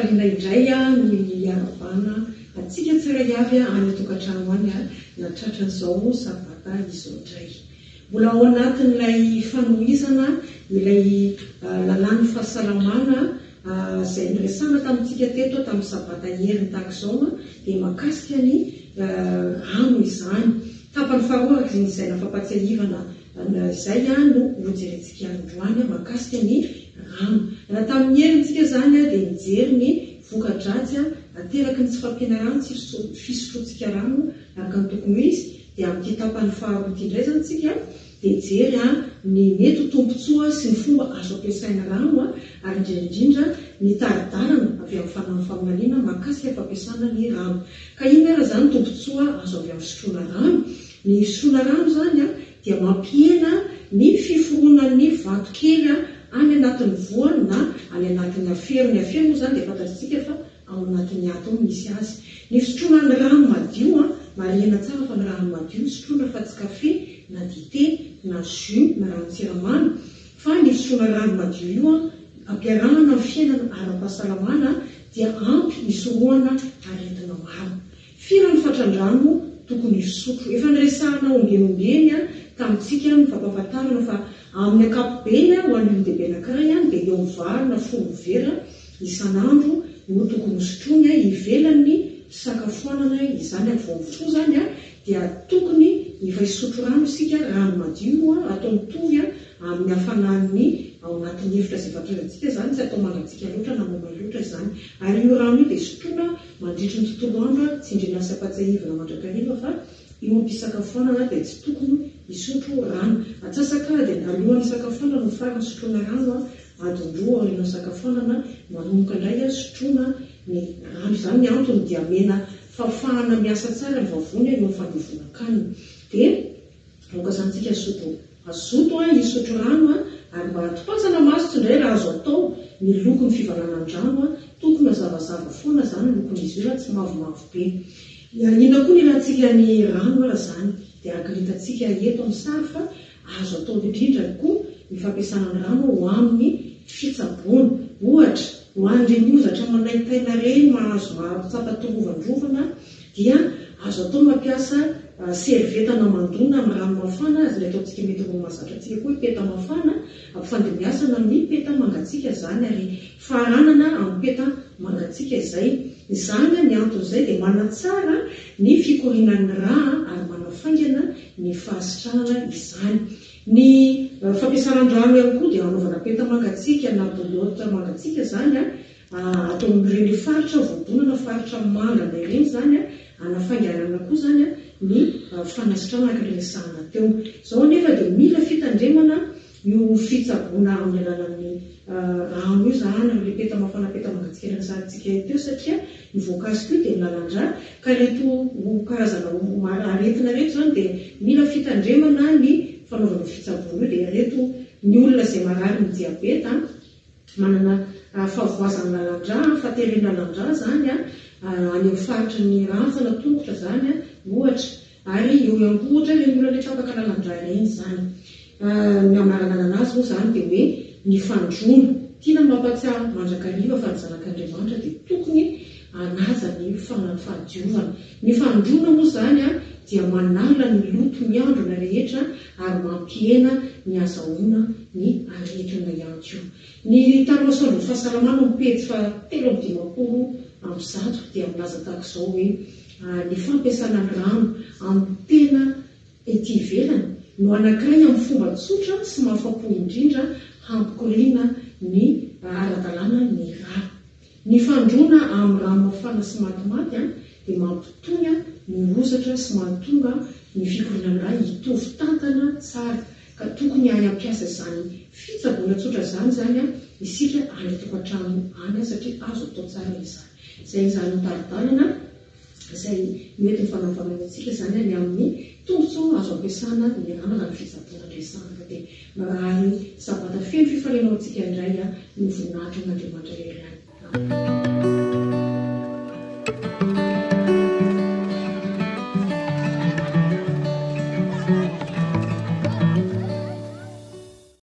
Am-pifaliana indray no hiarahabana antsika tsirairay avy any an-tokantrano any nahatratra an'izao sabata izao indray. Mbola ao anatin'ilay fanohizana ilay lalàn'ny fahasalamana izay niresahana tamintsika teto tamin'ny sabata heriny tahaka izao dia mahakasika ny rano izany. Tapany faharoa araka izay nafampatsiahivana izay no hojerentsika androany mahakasika ny rano. Raha tamin'ny herintsika izany dia nijery ny voka-dratsy ateraky ny tsy fampiana rano, tsy fisotroantsika rano araka ny tokony ho izy, dia amin'ity tapany faharoa ity indray izany isika dia hijery ny mety ho tombontsoa sy ny fomba azo ampiasaina rano ary indrindra indrindra ny tari-dalana avy amin'ny fanahy faminaniana mahakasika fampiasana ny rano. Ka inona ary izany tombontsoa azo avy amin'ny fisotroana rano? Ny fisotroana rano izany dia mampihena ny fiforonan'ny vatokely any anatin'ny voa na any anatin'ny afero. Ny afero moa izany dia fantatr'isika fa ao anatin'ny ato ao misy azy. Ny fisotroana ny rano madio, marihina tsara fa ny rano madio no sotroina fa tsy kafe na dite na jus na ranon-tsiramamy fa ny fisotroana rano madio io ampiarahana amin'ny fiainana ara-pahasalamana dia ampy hisorohana aretina maro. Firy ny fatran-drano tokony hisotro? Efa niresahana ombieny ombieny tamintsika ny fampahafantarana fa amin'ny ankapobeny ho an'ny olon-dehibe anankiray dia eo amin'ny valo na folo vera isan'andro no tokony hosotroiny ivelan'ny fisakafoanana izany ary vao mifoha izany dia tokony efa hisotro rano isika, rano madio atao mitovy amin'ny hafanan'ny ao anatin'ny efitra izay fatoriantsika izany, tsy atao mangatsiaka loatra na maimay loatra izany ary io rano io dia sotroina mandritry ny tontolo andro, tsindriana sy ampatsiahivina mandrakariva fa eo am-pisakafoanana dia tsy tokony hisotro rano. Atsasak'adiny alohan'ny hisakafoanana no farany sotroina rano, adiny roa aorian'ny hisakafoanana manomboka indray sotroina ny rano. Izany ny antony dia mena fahafahana miasa tsara ny vavony eo amin'ny fandevonan-kanina. Dia aoka izany tsika hazoto hazoto hisotro rano ary mba hatopazana maso tsy indray raha azo atao ny lokon'ny fivalanan-drano, tokony hazavazava foana izany ny lokon'izy io raha tsy mavomavo be. Inona koa ny ilantsika ny rano ara izany dia araka ny hitantsika eto amin'ny sary fa azo atao indrindra koa ny fampiasana ny rano ho amin'ny fitsaboana. Ohatra, ho an'ireny hozatra manaintaina ireny mahazo mahatsapa torovandrovana dia azo atao ny mampiasa servieta namandona amin'ny rano mafana, ilay ataontsika mety ho mahazatra antsika koa hoe peta mafana, ampifandimbiasana amin'ny peta mangatsiaka izany ary faranana amin'ny peta mangatsiaka izay. Izany ny anton'izay dia manatsara ny fikorianan'ny rà ary manafaingana ny fahasitranana izany. Ny fampiasaran-drano ihany koa dia anaovana peta mangatsiaka na bouillotte mangatsiaka izany atao amin'ireny faritra voadona na faritra mangana ireny izany hanafainganana koa izany ny fanasitranana araka ilay resahana teo. Izao anefa dia mila fitandremana io fitsaboana amin'ny alalan'ny rano io izany, amin'ilay peta mafana peta mangatsiaka ilay resahantsika teo satria ny voakasika io dia ny lalan-drà ka ireto karazana aretina ireto izany dia mila fitandremana ny fanaovana io fitsaboana io dia ireto ny olona izay marary ny diabeta, manana fahavoazan'ny lalan-drà, fahateren'ny lalan-drà izany any amin'ny faritry ny rantsana, tongotra izany ohatra. Ary eo ihany koa ohatra ireny olona ilay tapaka lalan-drà ireny izany. Ny hamaranana azy moa izany dia hoe ny fandroana. Tiana ny mampahatsiahy mandrakariva fa ny zanak'Andriamanitra dia tokony hanaja ny fahadiovana. Ny fandroana moa izany dia manala ny loto miandrona rehetra ary mampihena ny azahoana ny aretina ihany koa. Ny Talohasoandron'ny Fahasalamana ao amin'ny pejy faha 153 dia milaza tahaka izao hoe, Ny fampiasana ny rano amin'ny tena ety ivelany no anankiray amin'ny fomba tsotra sy mahafapo indrindra hampikoriana ny ara-dalàna ny rà. Ny fandroana amin'ny rano mafana sy matimaty dia mampitony ny hozatra sy mahatonga ny fikorianan'ny rà hitovy tantana tsara, ka tokony hahay hampiasa izany fitsaboana tsotra izany izany isika any an-tokantrano any satria azo atao tsara izany. Izay izany no tari-dalana izay mety ho fanavanana antsika izany ny amin'ny tombontsoa azo ampiasana ny rano raha ny fitsaboana no resahana ka dia mirary sabata feno fifaliana ho antsika indray ny voninahitr' Andriamanitra irery ihany. Amen.